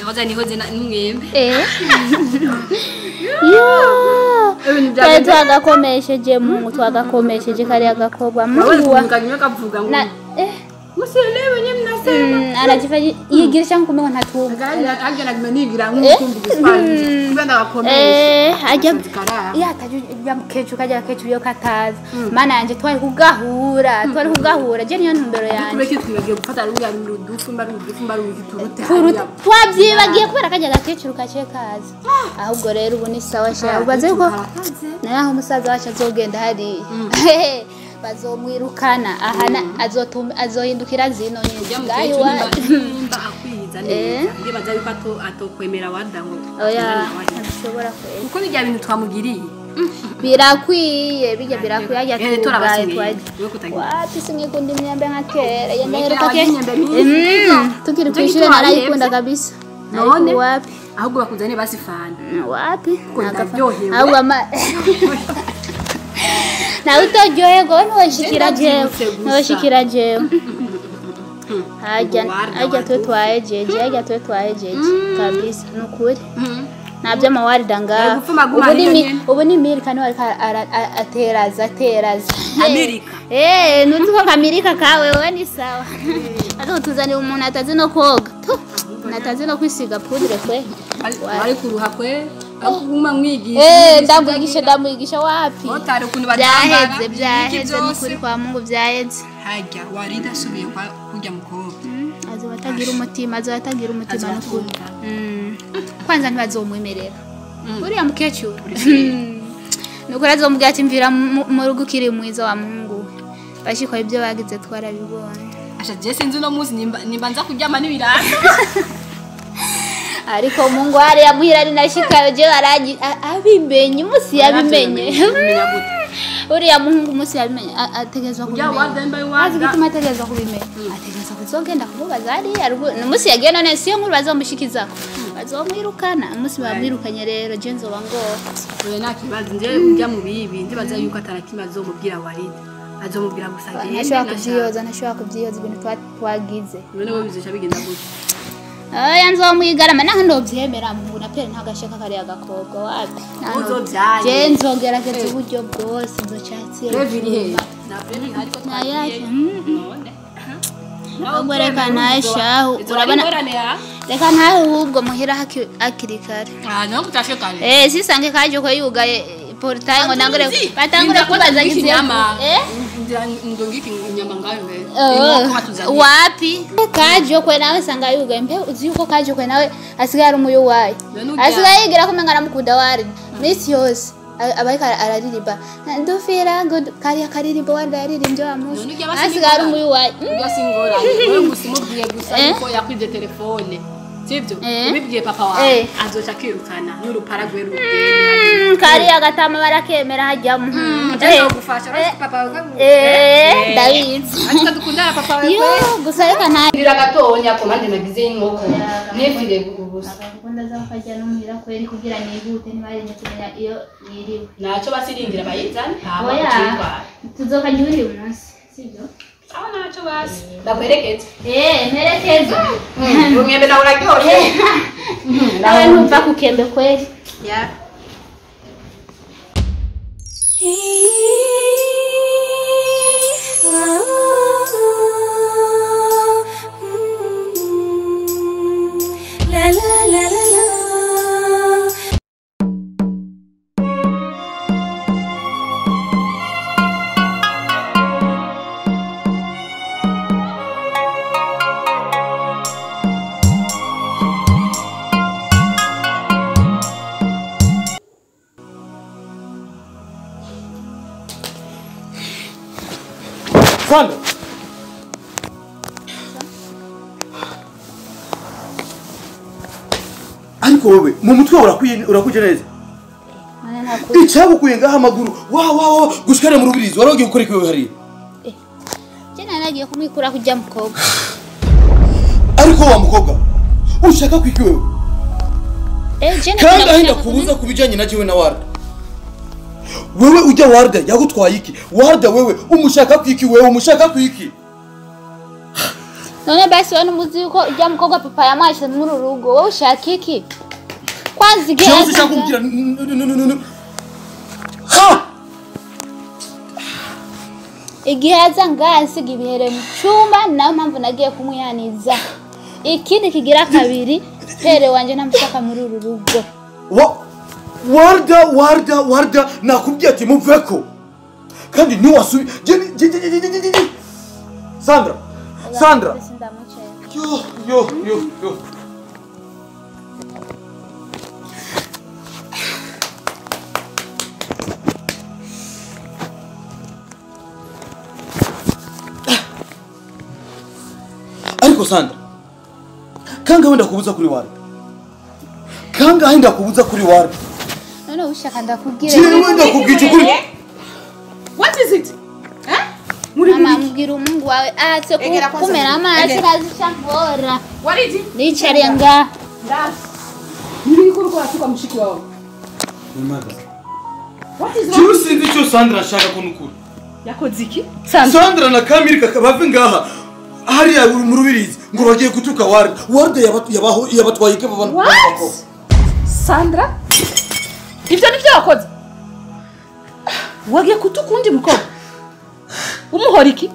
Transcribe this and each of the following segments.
Cyahoze nihoze n'umwembe. Yo. Twagakomesheje Mungu, twagakomesheje kariya gakobwa. Mungu wa kavuga ngo musielewe nye mnasema. Anajifanya yigirisha nkumengo ntatumva. Agera nigira nkumva Igiswahili. Kubenda gakomesha. Ajya ya atajya mukecuru kajya kecuru yo kataza. Mana yanje twari kugahura, twari kugahura. Je niyo ntumbero yanje. Kubeki twibagiye gufata ruya rudufu mba rudufu mba ruturuta. Twabyibagiye kubera kajya gakecuru kace kaza. Ahubwo rero ubu ni sawa sha. Ubaze ko naho umusaza wacu azogenda hari. Bazomwirukana ahana azotuma azohindukira zino nyine ngayo wa nimba akwiza neza ndibaza yuko atokwemera wada ngo oya ntashobora kwera kuko bijya bintu twamugiriye birakwiye bijya birakwiye ajya tubaye wapi sinkikunda imyembe nka kera yendaheruka ke tukiri kwishuri narayikunda kabisa none wapi ahubwo bakuzane basifana wapi ahubwo ama na utoryoherwa ntiwoshikira jewe ntiwoshikira jewe hajya twe twahejeje hajya twe twahejeje kabisa nukuri nta by'amawarida ngaha ubu ni Amerika niwe ariko ateraza ateraza Amerika ntuzi ko Amerika kawe wewe ni sawa ariko tuzanira umuntu atazi no koga atazi no kwisiga poudre kwe ari kuruha kwe akuguma mwigisha ndamwigisha ndamwigisha wapi motari ukuntu batambara byaheze byaheze nukuri kwa Mungu byaheze hajya warida asubiye kwa kujya mukobwa azoba umutima azoba umutima nukuri kwanza ntibazomwemerera uriya mukecuru nukuri azomubwira ati mvira mu rugo ukiri mwiza wa Mungu bashikwa ibyo bagize twarabibonye asha je sinzi no munsi nimba nza kuryama n'ibiraka ariko Mungu ari yamuhira ari nashikayo je araji abimenye umunsi yabimenye uriya muhungu umunsi yabimenye ategezwa kubimenya azi gituma ategezwa kubimenya ategezwa kuzogenda kumubaza hariya umunsi yagiye none siyo nkuru bazomushikizako bazomwirukana umunsi bamwirukanye rero je nzoba ngo oya nta kibazo nje ujya mu bibi ndibaza yuko atarakima azomubwira Warida azomubwira gusa agende ntashobora kubyiyoza ntashobora kubyiyoza ibintu twagize none wowe bizoca bigenda gute oya nzomwigarama naho ndovyemera Mungu na pere ntagashaka kariya gakobwa wapi je nzogerageza uburyo bwose nzocatse ahubwo reka ntashahu urabona reka ntahe ahubwo muhira hakiri kare sisange kaje ko yugaye portail ngo nangure batangure kubaza inyama ndongiki inyama ngayo wapi kaje kwe nawe sanga yugaye mbe uzi yuko kaje kwe nawe asigaye ari umuyo wayo asigaye yigira kumenga namukunda wari misi yose abariko araririmba ndufira ngo kariya karirimbo wari yaririmbye wa munsi asigaye ari umuyo wayo singorane wewe gusa umubwiye gusa yuko yakwivye telefone sivyo ubibwiye papa wawe azoca akirukana n'urupara rwe rugende kariya gatama barakemera hajyamo gufasha papa wawe ndabizi ariko dukundana papa wawe yo gusa reka nta ndira gatonya komande nagize inkoko nifire gusa akunda za kajya n'umuhira kweri kugira nihute ntibarinye kumenya iyo niriwe naco basirindira bayizane hama ucitwara tuzokajya undi munsi sivyo aho naco basi ndakwerekeza mperekeza umwembe nawe uraryoshe nawe ntumva kukembe kweri ya La la la la la. Sandra! Ariko wewe mu mutwe urakuje neza. Icyagukuye ngaha amaguru wa wa wa gushikare mu rubirizi warogiye gukora ikiwe hariya. Je naragiye kumwikura kujya mukobwa. Ariko wa mukobwa ushaka kwikiwe. Je kandi ahinda kubuza kubijanye na jewe na Warda. Wewe ujya Warda yagutwaye iki? Warda wewe umushaka kwiki wewe umushaka kwiki? None basi wewe numuzi yuko ujya mukobwa papa yamwashe muri urugo wowe ushaka iki? Kwanza igihe Jewe ushaka kumbwira no. Ha! Igihe aza ngansiga ibihere mu cyumba nayo mpamvu nagiye kumwihaniza. Ikindi kigira kabiri pere wanje ntamushaka muri uru rugo. Warda warda warda nakubwiye ati muveko. Kandi ni wasubi Sandra Sandra yo yo yo yo Ariko Sandra kanga wenda kubuza kuri Warda kanga wenda kubuza kuri Warda none ushaka ndakubwira jewe wenda kubwira ukuri. What is it? Eh? Muri mama mbwira umungu wawe atse kumera amazi kazishangora. Waridi? Nicariye nga. Nda. Muri ikuru kwa tuka mushiki wawe. Mama. What is wrong? Jewe sinzi icyo Sandra ashaka ko nukuri. Yakoze iki? Sandra na Kamiri bave ngaha. Hariya mu rubirizi ngo bagiye gutuka Warda. Warda yabaho yabatwaye ke baba. Sandra? Ivyo nivyo wakoze? Wagiye kutukundi mukobwa. Umuhora iki?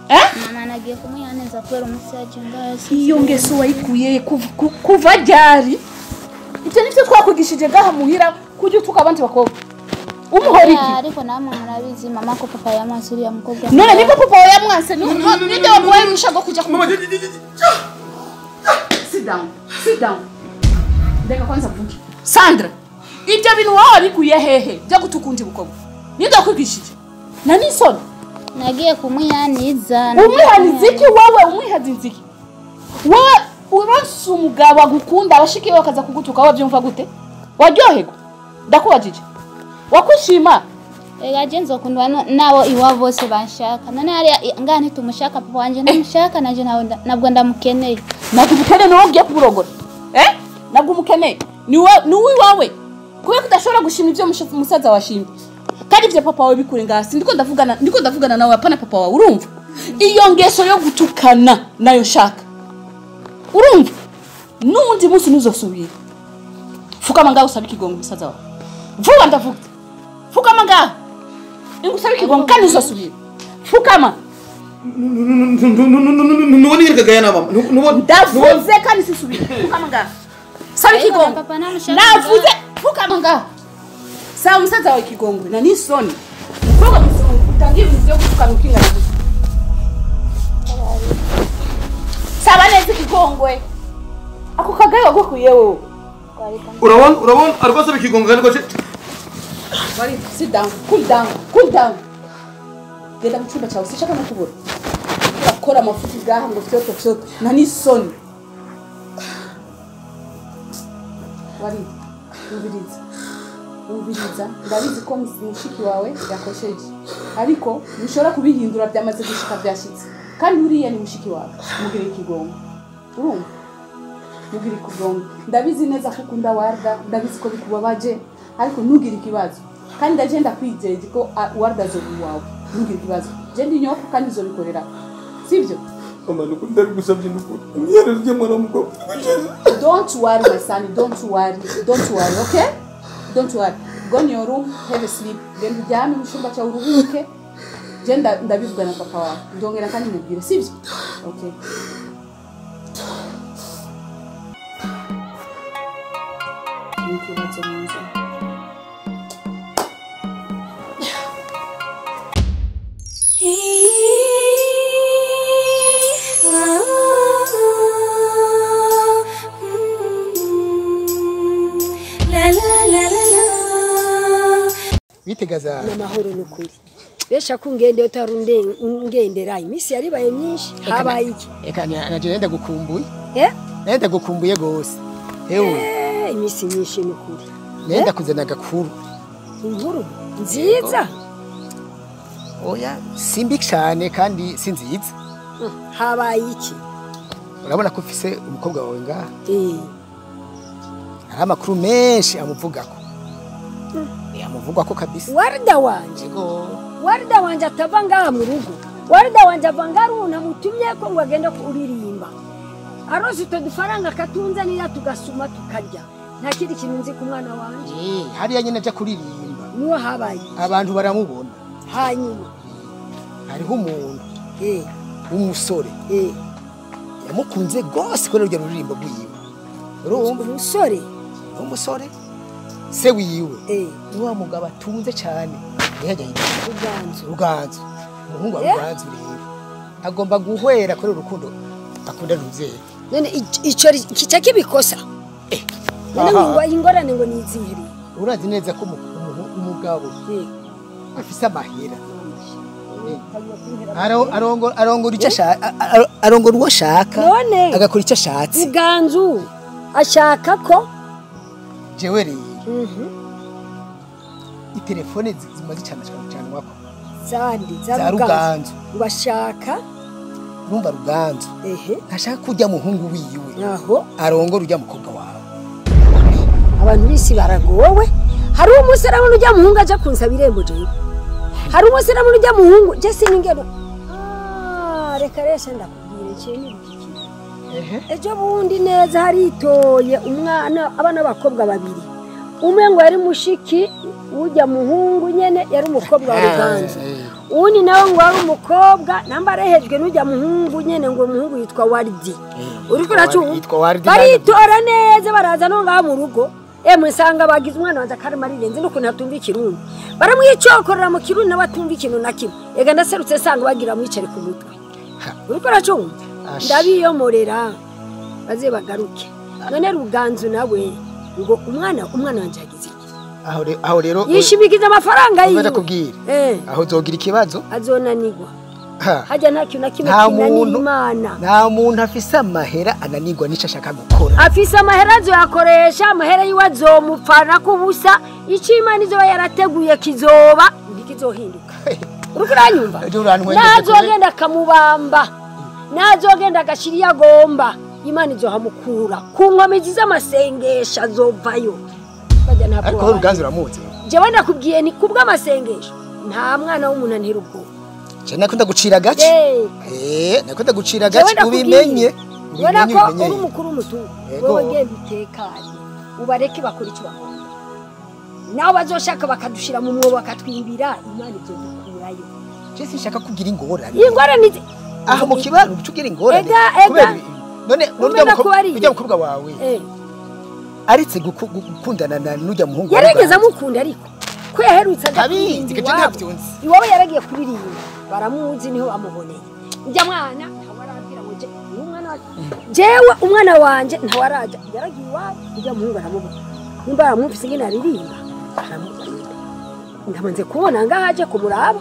Eh? Mama nagiye kumwihaneza kubera umunsi yaje ngaho. Iyo ngeso wayikuye kuva ryari? Ivyo nivyo twakugishije gaha muhira kujya utuka abandi bakobwa. Umuhora iki? Ariko namwe murabizi mama ko papa yamwasuriye mukobwa. None niba papa yamwanse ninde wamuhaye uruhushya rwo kujya Mama. Sit down. Sit down. Ndeka kwanza mvuge. Sandra, ibyo bintu wawe wabikuye hehe byo gutukundi mukobwa? Ninde wakwigishije? Na nisoni. Nagiye kumwihaniza. Umwihaniza iki wowe? Umwihaniza iki? Wowe uronse umugabo agukunda abashiki bakaza kugutuka wowe byumva gute? Waryoherwa? Ndakubajije. Wakwishima? Ega je nzokundwa nabo iwabo bose banshaka. None hariya ngaha ntitumushaka papa wanje ntamushaka nanje nabwo ndamukeneye. Nabwo umukeneye niwe ugiye kumurongora. Eh? Nabwo umukeneye. Niwe niwe wawe. Kubera kudashobora gushima ibyo musaza washimye. Kandi ivyo papa wawe bikure ngasi ndiko ndavugana nawe apana papa wawe urumva. Iyo ngeso yo gutukana nayo shaka. Urumva? Nundi munsi nuzosubira. Fukama ngaho usaba ikigongo musaza wawe. Vuba ndavuga. Fukama ngaho. Ingusaba ikigongo kandi uzosubira. Fukama. Nubona yirikagaya na mama. Nubona ndavuze kandi sisubira. Fukama ngaho. Saba ikigongo. Navuze fukama ngaho. Sawa musaza wawe ikigongwe na nisoni. Mukobwa utangiye ibintu byo gutukana ukingana gusa. Saba neza ikigongwe. Ako kagaye wagukuye wowe. Urabona ariko saba ikigongwe kandi ko Wari sit down, cool down, cool down. Genda mu cyumba cyawe sishaka no kubura. Urakora amafuti gaha ngo fyoto fyoto na nisoni. Wari ubiriza. Ubiriza ndabizi ko mushiki wawe yakosheje ariko ntushobora kubihindura byamaze gushika byashitse kandi uriya ni mushiki wawe mugire ikigongo urumva mugire ikigongo ndabizi neza ko ukunda Warda ndabizi ko bikubabaje ariko ntugire ikibazo kandi ndagenda kwijeje ko Warda azoba wawe ntugire ikibazo je ndi nyoko kandi uzobikorera sivyo mama nuko ndabigusabye nukuri umyerere mwana w'umukobwa. Don't worry my son, don't worry, okay? Don't worry. Go in your room, have a sleep. Genda uryame mu cyumba cyawe uruhuke. Genda ndabivuga na papa wawe. Ndongera kandi mubwire, sivyo? Okay. Nikibazo mu nzu. Bitegaza namahoro nukuri besha kungende utarunde ungendera imisi yaribaye myinshi habaye iki eka naje nenda gukumbuye nenda gukumbuye gose ewe imisi myinshi nukuri nenda kuzana gakuru inkuru nziza oya simbi cyane kandi sinziza habaye iki urabona ko ufise umukobwa wawe ngaha hari amakuru menshi amuvugako amuvugwa ko kabisa Warda wanje. Warda wanje atava ngaha mu rugo. Warida wanje avangaruna mutumye ko ngo agenda kuririmba. Arose utwo dufaranga katunzanira tugasuma tukarya. Nta kindi kintu nzi ku mwana wanje. Hariya nyine aja kuririmba. Niwo habaye. Abantu baramubona. Hanyuma hariho umuntu w'umusore yamukunze gose kubera urwo ruririmbo rwiwe. Urumva umusore? Umusore se wiwe ni wa mugabo atunze cyane. Yajya yitwa Ruganzu. Ruganzu. Umuhungu wa Ruganzu rero agomba guhwera kuri urukundo akunda ruvyeyi. None ico kica kibikosa. None ngo ingorane ngo nizihiri. Urazi neza ko umugabo afise amahera. Arongora icyo ashaka, arongora uwo ashaka, agakora icyo ashatse. Ruganzu ashaka ko jewe rero itelefone zimaze cyane cyane wako zandi za Ruganzu bashaka numva Ruganzu ntashaka kujya muhungu wiwe aho arongora ujya mukobwa wawe. Abantu bisi baragowe. Hari umusore abona ujya muhungu aja kunsaba irembo jewe. Hari umusore abona ujya muhungu je siningero. Reka resha ndakubwira ikintu iki. Ejo bundi neza haritoye umwana abana b'abakobwa babiri. Umwe ngo yari mushiki ujya muhungu nyene yari umukobwa wa Ruganzu. Uwundi nawe ngo ari umukobwa namba arehejwe n'ujya muhungu nyene ngo umuhungu yitwa Wardi. Uriko uracyumva? Baritora neza baraza no ngaha mu rugo. Emwe nsanga bagize umwana wanje akarima rirenze nuko natumva ikirundi. Baramwicokorera mu kirundi nabatumva ikintu na kimwe. Ega ndaserutse sanga bagira mwicare ku mutwe. Uriko uracyumva? Ndabiyomorera baze bagaruke. None Ruganzu nawe ngo umwana wanje yagize iki? Aho rero yishimikiza amafaranga yiwe. Ndakubwira. Aho zogira ikibazo azonanigwa. Hajya nta kintu na kimwe kinanira Imana. Nta muntu afise amahera ananigwa nico ashaka gukora. Afise amahera azoyakoresha, amahera yiwe azomupfana kubusa, ico Imana izoba yarateguye kizoba ntikizohinduka. Uriko uranyumva? Nazogenda akamubamba. Nazogenda agashira iyo agomba. Imana izohamukura. Ku nkomezi z'amasengesho azovayo. Ariko Ruganzu uramuzi. Jewe ndakubwiye ni kubw'amasengesho. Nta mwana w'umuntu antera ubwoba. Je nakunda gucira gace. Nakunda gucira gace ubimenye. Ubona ko uri umukuru w'umutungo. Wewe genda utekanye. Ubareke bakora icyo bagomba. Nawe bazoshaka bakadushira mu mwobo bakatwimbira, Imana izodukurayo. Je sinshaka kugira ingorane. Ingorane aho mu kibano ucugira ingorane. None nurya mukobwa wawe. Aretse gukundana na nujya muhungu. Yarigeze amukunda ariko ko yaherutse aje kuririmba. Iwawe yaragiye kuririmba baramuzi niho bamuboneye. Njya mwana ntawarabwira ngo umwana jewe umwana wanje ntawaraja yaragiye iwawe ujya muhungu aramubona. Nimba aramufise ingene aririmba aramubona. Ndamanze kubona ngahaje kumuraba.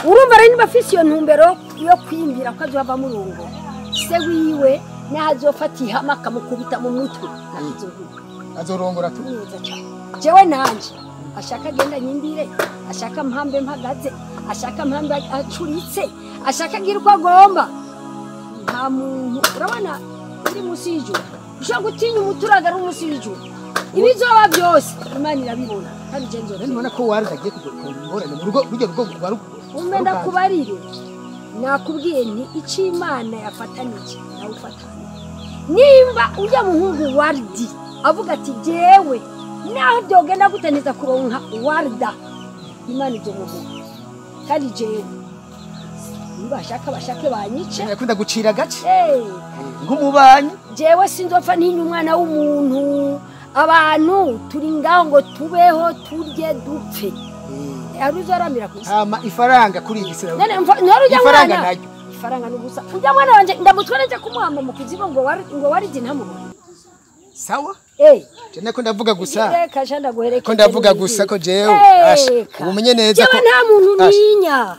Urumva rero nimba afise iyo ntumbero yo kwimbira ko azohava murungo. Se wiwe nazofata ihama akamukubita mu mutwe. Azorongora tu neza cyane. Jewe nanje ashaka agenda nyimbire, ashaka mpambe mpagaze, ashaka mpambe acuritse, ashaka agira uko agomba. Nta muntu urabona uri munsi y'ijuru. Ushobora gutinya umuturage ari munsi y'ijuru. Ibizoba byose Imana irabibona kandi je nzobibona. None ko Warda agiye kugukora ingorane mu rugo rujya rugo rwa rugo. Umbe ndakubarire. Nakubwiye nti ico Imana yafatanije nawe ufatanye. Nimba ujya muhungu Wardi avuga ati jewe naho byogenda gutaniza kuronka Warda Imana izomuha. Kandi jewe niba ashaka bashake banyice. Nakunda gucira gace. Nk'umubanyi jewe sinzopfa ntinya umwana w'umuntu. Abantu turi ngaho ngo tubeho turye dupfe. Aruzoramira kwisi. Ama ifaranga kuri iyi None ujya mwana. Ifaranga n'ubusa. Ujya mwana wanje ndamutwara nje kumuhamba mu kuzibo ngo waridi ntamubone. Sawa? Je nako ndavuga gusa. Reka sha ndaguherekeza. Ko ndavuga gusa ko jewe. Ubumenye neza ko jewe nta muntu ninya.